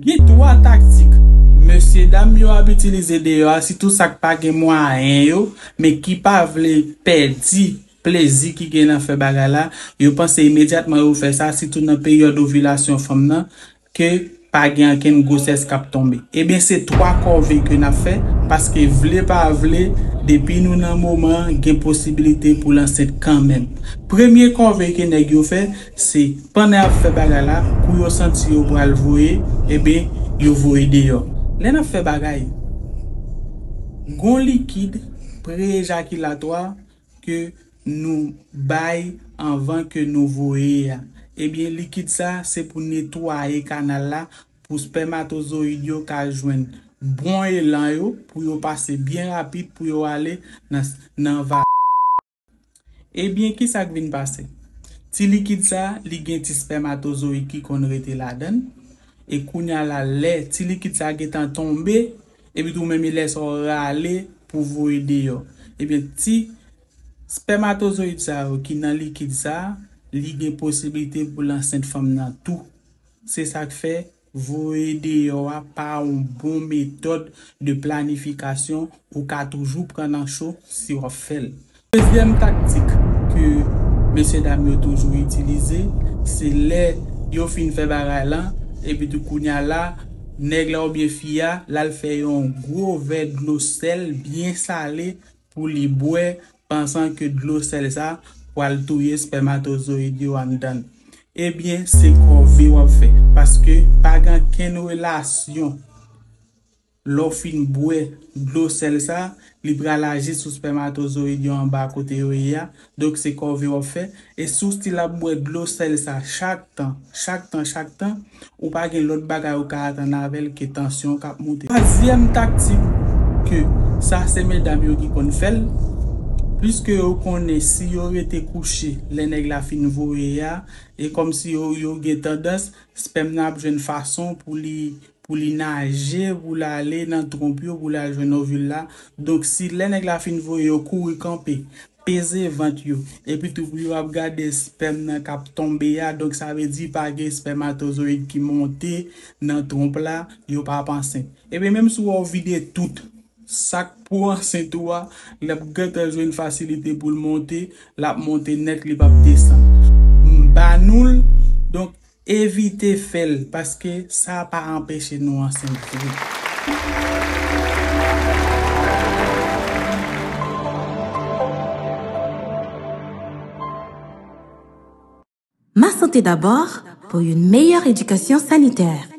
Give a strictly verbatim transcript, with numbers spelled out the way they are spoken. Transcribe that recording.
Gen twa taktik mesye dam yo ap itilize deyò a, sitou sa k pa gen mwayen yo, men ki pa vle pèdi plezi ki gen nan fè bagay la. Yo panse imedyatman yo fè sa, sitou nan peryòd ovilasyon fanm nan, ke pa gen ankenn gwosès k ap tonbe. Ebyen, se twa kòve ke n ap fè, paske vle pa vle, depi nou nan moman an, gen posibilite pou l ansent kanmenm. Premye kòve ke nèg yo fè, se pandan y ap fè bagay la, kou yo santi yo pral voye, ebyen, yo voye deyò. Lè n ap fè bagay, gon likid pre-ejakilatwa ke nou bay anvan ke nou voye a. Ebyen, likid sa, se pou netwaye kanal la, pou spèmatozoyid yo ka jwenn bon elan yo, pou yo pase byen rapid, pou yo ale nan, nan va. Ebyen, ki sa k vin pase? Ti likid sa, li gen ti spèmatozoyid ki konn rete ladan l, e kounye a la, lè ti likid sa gentan tonbe, epi tou menm lè sa w rale pou voye deyò. Ebyen, ti spèmatozoyid sa yo ki nan likid sa, li gen posiblite pou l ansent fanm nan tou. Se sa k fè voye deyò a pa yon bon metòd de planifikasyon, ou ka toujou pran nan cho si w ap fè l. Dezyèm taktik ke mesye dam yo toujou itilize, se lè yo fin fè bagay lan, epi tou kounye a la, nèg la oubyen fi a, l al fè yon gwo vè dlo sèl byen sale pou li bwè, pansan ke dlo sèl sa pral touye spèmatozoyid yo anndan l. Ebyen, se kòve w ap fè, paske pa gen ankenn relasyon. Lè w fin bwè dlo sèl sa, li pral aji sou spèmatozoyid yo anba kote yo ye a. Donk, se kòve w ap fè. E si w still ap bwè dlo sèl sa chak tan, chak tan, chak tan, ou pa gen lòt bagay ou ka atann avè l ke tansyon w k ap monte. Twazyèm taktik ke sa se medam yo ki konn fè l, pliske yo konnen si yo rete kouche lè nèg la fin voye a, e kòmsi yo, yo gen tandans, spèm nan ap jwenn fason pou li, pou li naje, pou l ale nan twonp yo, pou l al jwenn ovil la. Donk, si lè nèg la fin voye yo kouri kanpe, peze vant yo, epi tou pou yo ap gade spèm nan k ap tonbe a, donk sa vle di pa gen spèmatozoyid ki monte nan twonp la, yo p ap ansent. Ebyen, menm si w vide tout, sa k pou ansent ou a, l ap gentan jwenn fasilite pou l monte, l ap monte nèt, li p ap desann. M ba nou l, donk, evite fè l, paske sa pa anpeche nou ansent vre. Ma santé d'abord pour une meilleure éducation sanitaire.